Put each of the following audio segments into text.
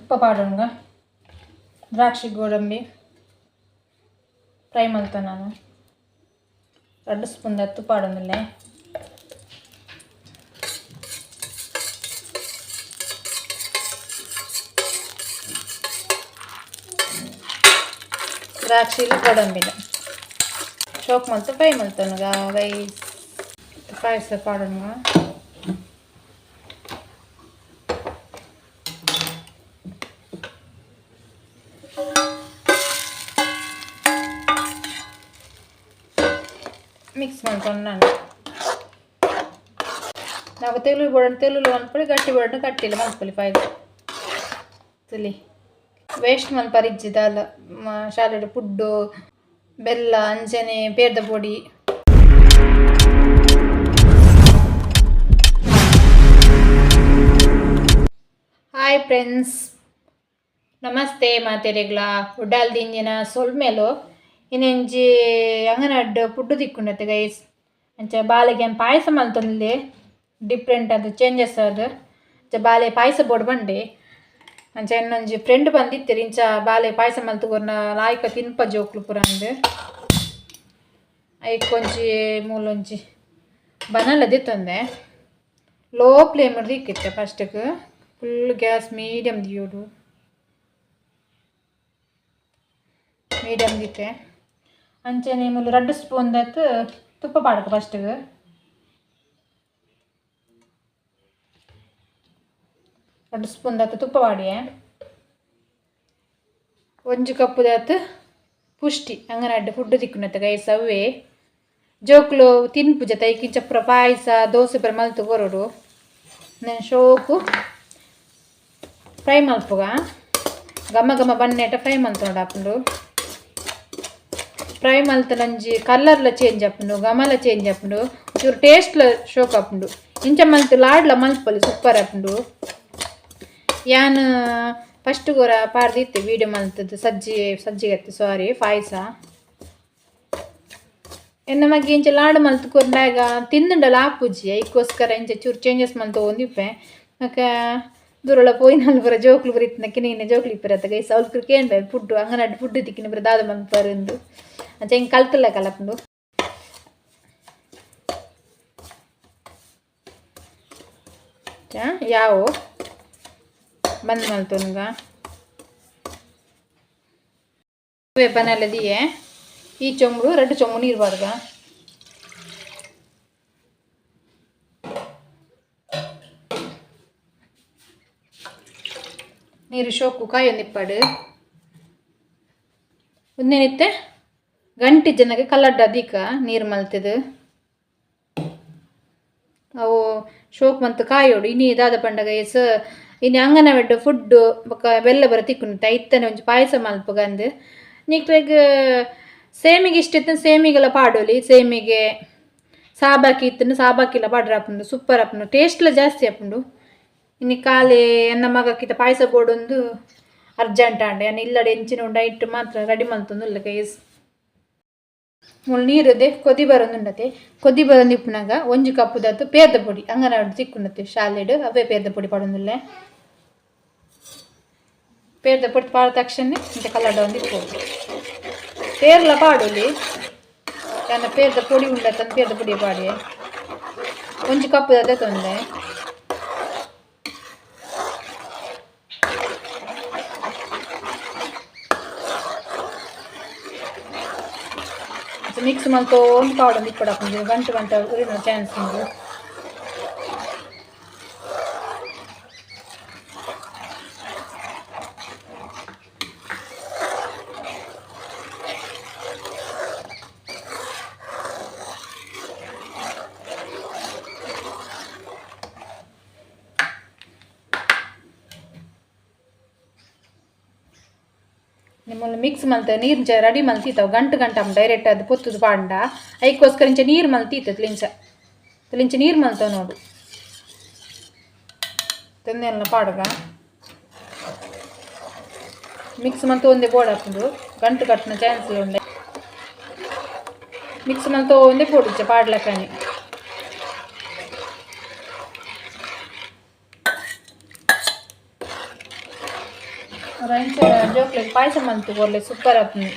ತುಪ್ಪ ಪಾಡೊನ್ಗ ದ್ರಾಕ್ಷಿ ಗೋಡಂಬಿ ಫ್ರೈ ಮಲ್ತ ನಾನು 2 ಸ್ಪೂನ್ ತುಪ್ಪ ಪಾಡೊಂದಿಲ್ಲೆ. ದ್ರಾಕ್ಷಿಲು ಗೋಡಂಬಿಲ ಶೋಕ್ ಮಲ್ತು ಫ್ರೈ ಮಲ್ತೊನುಗ ರೈಸ್ ಪಾಯಸ ಪಾಡೊನುಗ. ಮಿಕ್ಸ್ ಮಲ್ತೊಂಡು ನಾನು నాకు ತೆಲು ಬೋಡಂಡು ತೆಲುಲು ಮನ್ಪೊಲಿ, ಗಟ್ಟಿ ಬೋಡಂಡು ಗಟ್ಟಿಲ ಮನ್ಪೊಲಿ. ಪಾಯಸ ತುಲಿ ವೇಸ್ಟ್ ಮನ್ಪರಿಜ್ಜಿ ದಾಲ. ಶಾಲೆಡ್ ಪುಡ್ಡು ಬೆಲ್ಲ ಅಂಚನೆ ಪೇರ್ದ ಪೊಡಿ. ಹಾಯ್ ಫ್ರೆಂಡ್ಸ್, ನಮಸ್ತೆ ಮಾತೆರೆಗ್ಲ. ಉಡಾಲ್ ದಿಂಜಿನ ಸೊಲ್ಮೆಲು. ಇನ್ನೊಂಜಿ ಅಂಗನಡ್ ಪುಡ್ಡು ತಿಕ್ಕುಂಡತ್ತೆ ಗೈಸ್. ಅಂಚ ಬಾಲೆಗೆ ಪಾಯಸ ಮಲ್ತೊಂದುಲ್ಲೆ, ಡಿಫ್ರೆಂಟ್ ಅದು ಚೇಂಜಸ್ ಅದು. ಅಂಚ ಬಾಲೆ ಪಾಯಸ ಬೋಡು ಬಂಡೆ. ಅಂಚ ಇನ್ನೊಂಜಿ ಫ್ರೆಂಡ್ ಬಂದಿತ್ತೆರ್, ಇಂಚ ಬಾಲೆ ಪಾಯಸ ಮಲ್ತ್ ಕೊರ್ನ ಲಾಯ್ಕ ತಿನ್ಪ ಜೋಕ್ಲು ಪೂರ ಅಂದ್. ಐಕ್ ಒಂಜಿ ಮೂಲೊಂಜಿ ಬನಲ ದೆತ್ತೊಂದೆ. ಲೋ ಫ್ಲೇಮ್ ದೀಕಿತ್ತೆ ಫಸ್ಟ್ಗೆ, ಫುಲ್ ಗ್ಯಾಸ್ ಮೀಡಿಯಮ್ ದಿಯೋಡು. ಮೀಡಿಯಮ್ ದಿತ್ತೆ. ಅಂಚನೆ ಮೂಲು 2 ಸ್ಪೂನ್ ದತ್ ತುಪ್ಪ ಪಾಡಕ ಫಸ್ಟ್ಗೆ. 2 ಸ್ಪೂನ್ ದತ್ ತುಪ್ಪ ಪಾಡಿಯೆ. 1 ಕಪ್ ದಾತ್ ಪುಷ್ಟಿ ಅಂಗನಡ್ ಫುಡ್ ತಿಕ್ಕುನತ್ತೆ ಗೈಸ್. ಅವೇ ಜೋಕ್ಲು ತಿನ್ಪುಜ ಐಕ್ ಇಂಚ ಪೂರ ಪಾಯಸ ದೋಸೆ ಪೂರ ಮಲ್ತ್ ಕೊರೊಡು. ನೆನ್ ಶೋಕು ಫ್ರೈ ಮಲ್ಪುಗ. ಘಮ ಘಮ ಬನ್ನೇಟ ಫ್ರೈ ಮಲ್ತೊಂಡು ಆಪುಂಡು. ಫ್ರೈ ಮಲ್ತನಂಜಿ ಕಲರ್ಲ ಚೇಂಜ್ ಆಪುಂಡು, ಘಮಲ ಚೇಂಜ್ ಆಪುಂಡು, ಚೂರು ಟೇಸ್ಟ್ಲ ಶೋಕ್ ಆಪುಂಡು. ಇಂಚ ಮಲ್ತ್ ಲಾಡ್ಲ ಮಲ್ಪೊಲಿ, ಸೂಪರ್ ಆಪುಂಡು. ಯಾನ್ ಫಸ್ಟ್ ಗೊರ ಪಾಡ್ದಿತ್ತೆ ವೀಡಿಯೋ ಮಲ್ತದ್ದು ಸಜ್ಜಿ ಸಜ್ಜಿಗೆ ಸಾರಿ ಪಾಯಸ. ಎನ್ನ ಮಗೆ ಇಂಚ ಲಾಡು ಮಲ್ತ್ ಕೊರ್ಂಡಾಗ ತಿಂದುಂಡಲ ಆಪುಜಿ. ಐಕ್ಕೋಸ್ಕರ ಇಂಚ ಚೂರು ಚೇಂಜಸ್ ಮಲ್ತೊಂದಿಪ್ಪೆ. ಬೊಕ ದೂರೊಳ ಪೋಯಿನಲ್ ಪೂರ ಜೋಕ್ಲು ಪೂರ ಇತ್ತಿನ ಕಿನ್ನ ಜೋಕ್ಲು ಇಪ್ಪೆರತ್ತ ಗೈಸ್, ಅವ್ಲು ಕೇನ್ಪೆ ಫುಡ್ಡು ಅಂಗನಡ್ ಫುಡ್ ತಿಕ್ಕಿನ ಪೂರ ದಾದ ಮನ್ಪರ್ ಇಂದು. ಅಂಚ ಎಂಕ್ ಕಲ್ತುಲ ಕಲಪುಂಡು. ಯಾವು ಬಂದ್ ಮಲ್ತೊನುಗ ಬನಲ ದಿಯೆ. ಈ ಚೊಂಬುಡು 2 ಚೊಂಬು ನೀರು ಪಾಡ್ಗ. ನೀರು ಶೋಕು ಕಾಯೊಂದಿಪ್ಪಡು. ಉಂದೆನಿತ್ತೆ ಗಂಟಿ ಜನಕ್ಕೆ ಕಲ್ಲಡ್ಡ ದೀಕ ನೀರು ಮಲ್ತದು. ಅವು ಶೋಕ್ ಮಂತ್ ಕಾಯೋಡು. ಇನಿ ದಾದ ಪಂಡಗ ಎಸ್ ಇನಿ ಅಂಗನವಾಡಿ ಫುಡ್ಡು ಬೊಕ ಬೆಲ್ಲ ಬರ ತಿಕ್ಕುಂಡು. ಐತನೆ ಒಂಜಿ ಪಾಯಸ ಮಲ್ಪುಗ ಅಂದ್. ನಿಕ್ಲೆಗ್ ಸೇಮಿಗೆ ಇಷ್ಟ ಇತ್ತಂಡ ಸೇಮಿಗೆಲ ಪಾಡೊಲಿ. ಸೇಮಿಗೆ ಸಾಬಾಕಿ ಇತ್ತಂಡ ಸಾಬಾಕಿಲ ಪಾಡ್ರೆ ಆಪುಂಡು, ಸೂಪರ್ ಆಪುಂಡು, ಟೇಸ್ಟ್ಲ ಜಾಸ್ತಿ ಆಪುಂಡು. ಇನಿ ಕಾಲೆ ಎನ್ನ ಮಗಕ್ಕಿತ ಪಾಯಸ ಬೋಡೊಂದು ಅರ್ಜೆಂಟ್ ಆಂಡ್. ಯಾನ್ ಇಲ್ಲಡೆ ಎಂಚಿನ ಉಂಡು ಐಟ್ ಮಾತ್ರ ರೆಡಿ ಮಲ್ತೊಂದುಲ್ಲೆ ಗೈಸ್. ಮೂಲು ನೀರುದೆ ಕೊದಿ ಬರೊಂದುಂಡತೆ. ಕೊದಿ ಬರೊಂದು ಇಪ್ಪುನಗ 1 ಕಪ್ ದತ್ತು ಪೇರ್ದ ಪೊಡಿ ಅಂಗನವಾಡಿ ತಿಕ್ಕುಂಡತೆ ಶಾಲೆಡ್, ಅವೇ ಪೇರ್ದ ಪೊಡಿ ಪಾಡೊಂದುಲ್ಲೆ. ಪೇರ್ದ ಪೊಡಿ ಪಾಡ ತಕ್ಷಣ ಇಂಚ ಕಲ್ಲಡ ಒಂದು ಇಪ್ಪೊಡು. ಪೇರ್ಲ ಪಾಡೊಲಿ, ಯಾನ ಪೇರ್ದ ಪೊಡಿ ಉಂಡತಂದು ಪೇರ್ದ ಪೊಡಿ ಪಾಡಿಯೆ. 1 ಕಪ್ ದೆತ್ತೊಂದೆ. ಮಿಕ್ಸ್ ಮಲ್ತೊಂದು ಪಾಡೊಂದು ಇಪ್ಪೊಡಾಪುಂಡು. ಗಂಟು ಗಂಟು ಉರಿನ ಚಾನ್ಸ್ ಉಂಡು. ನಿಮ್ಮಲ್ಲಿ ಮಿಕ್ಸ್ ಮಲ್ತ ನೀರು ಇಂಚ ರೆಡಿ ಮಲ್ತಿತ್ತವು. ಗಂಟು ಗಂಟು ಡೈರೆಕ್ಟ್ ಅದು ಪೊತ್ತುದು ಪಾಂಡ. ಐಕ್ಕೋಸ್ಕರ ಇಂಚ ನೀರು ಮಲ್ತಿತ್ತು ಲಿಂಚ ಲಿಂಚ ನೀರು ಮಲ್ತವ ನೋಡು. ತಂದೆಲ್ಲ ಪಾಡುಗ. ಮಿಕ್ಸ್ ಮಲ್ತ ಒಂದೇ ಬೋರ್ಡ್ ಹಾಕೊಂಡು ಗಂಟು ಕಟ್ಟಿನ ಚಾನ್ಸ್ ಉಂಡೆ. ಮಿಕ್ಸ್ ಮಲ್ತ ಒಂದೇ ಬೋರ್ಡ್ ಇಂಚ ಪಾಡ್ಲಕ್ಕನಿ. ಜೋಕ್ಲೆಗ್ ಪಾಯಸ ಮಂತು ಕೊರ್ಲೆ ಸೂಪರ್ ಆಪುಂಡು.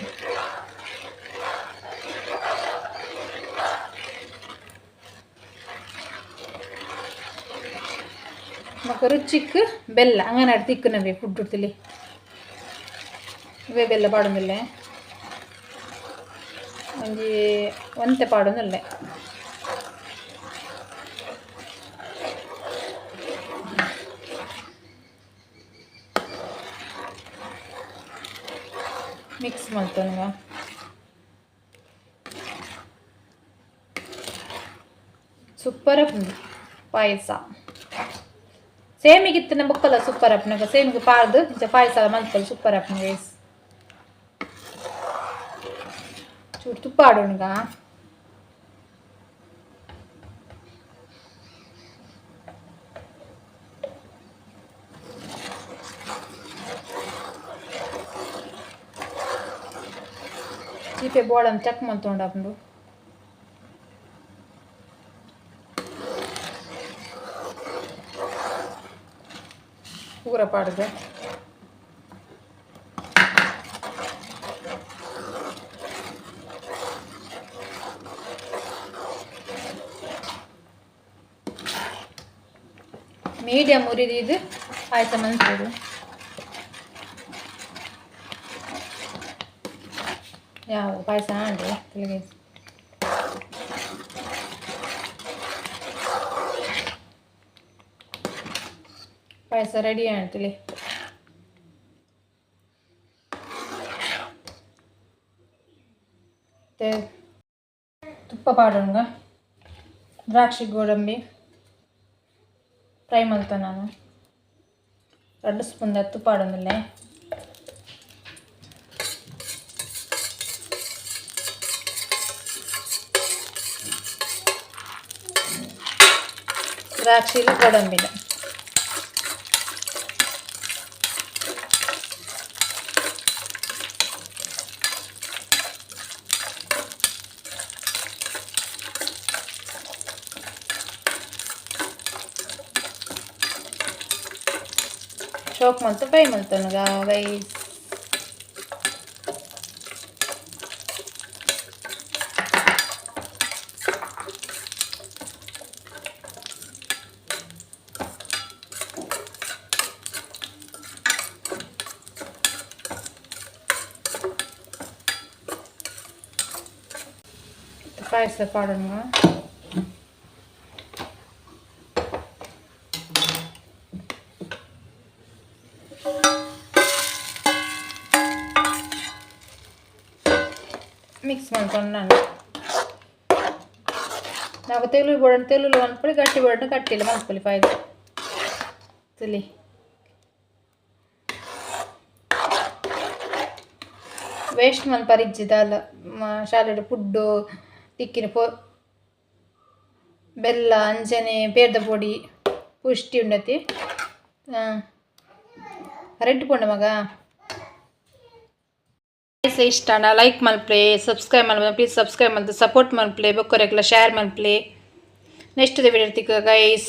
ಬೊಕ್ಕ ರುಚಿಕ್ ಬೆಲ್ಲ ಅಂಗನಾಡ್ ತಿಕ್ಕುನವೆ ಫುಡ್ ತಿಲಿ ಇವೇ ಬೆಲ್ಲ ಪಾಡೊಂದುಲ್ಲೆ ಒಂಜಿ ಒಂತೆ ಪಾಡೊಂದುಲ್ಲೆ. ಮಿಕ್ಸ್ ಮಲ್ತೊನುವ ಸೂಪರ್ ಆಪುಂಡು ಪಾಯಸ. ಸೇಮಿಗೆ ಇತ್ತಿನ ಬೊಕ್ಕಲ ಸೂಪರ್ ಆಪುಂಡು. ಸೇಮಿಗೆ ಪಾಡ್ದು ಇಂಚ ಪಾಯಸ ಮಲ್ಪೊಲಿ ಸೂಪರ್ ಆಪುಂಡು ಗೈಸ್. ಚೂರು ತುಪ್ಪ ಆಡೋಣಗ. ಚೀಪೆ ಬೋಳನ್ ಚೆಕ್ ಮಲ್ತೊಂಡಾಪುಂಡು. ಪೂರ ಪಾಡ್ದು ಮೀಡಿಯಂ ಉರಿದಿದ್ದು ಪಾಯಸ ಮನ್ಪೊಡು. ಯಾವ ಪಾಯಸ ಆಂಡ್ ತೆಲಿಗೆ. ಪಾಯಸ ರೆಡಿ ಆಂಡ್. ತುಪ್ಪ ಪಾಡೋಣ. ದ್ರಾಕ್ಷಿ ಗೋಡಂಬಿ ಫ್ರೈ ಮಲ್ತ ನಾನು 2 ಸ್ಪೂನ್ ತುಪ್ಪ ಪಾಡೊಂದುಲ್ಲೆ. ದ್ರಾಕ್ಷಿಲಿ ಗೋಡಂಬಿನ ಶೋಕ್ ಮಲ್ತು ಫ್ರೈ ಮಲ್ತೊನುಗ ಗೈಸ್. ಪಾಯಸ ಪಾಡೋಣ. ಮಿಕ್ಸ್ ಮಾಡ್ಕೊಂಡು ನಾನು నాకు ತೆಲು ಬೋಡಂಡು ತೆಲುಲು ಮನ್ಪೊಲಿ, ಗಟ್ಟಿ ಬೋಡಂಡು ಗಟ್ಟಿಲ ಮನ್ಪೊಲಿ ಪಾಯಸ ತಿಲಿ. ವೇಸ್ಟ್ ಮನ್ಪರಿಜ್ಜಿ ದಾಲ ಶಾಲೆಡ್ ಪುಡ್ಡು ತಿಕ್ಕಿನ ಪೊ ಬೆಲ್ಲ ಅಂಚನೆ ಪೇರ್ದ ಪೊಡಿ ಪುಷ್ಟಿ ಉಂಡತಿ. ಕರೆಂಟ್ ಪೋಂಡ ಮಗ. ಇಷ್ಟ ಲೈಕ್ ಮಲ್ಪಲೆ, ಸಬ್ಸ್ಕ್ರೈಬ್ ಮಲ್ಪಲೆ, ಪ್ಲೀಸ್ ಸಬ್ಸ್ಕ್ರೈಬ್ ಮಲ್ತು ಸಪೋರ್ಟ್ ಮಲ್ಪಲೆ, ಬೊಕ್ಕರೆಗ್ಲ ಶೇರ್ ಮಲ್ಪಲೆ. ನೆಕ್ಸ್ಟ್ ವಿಡಿಯೋ ತಿಕ್ಕ ಗೈಸ್.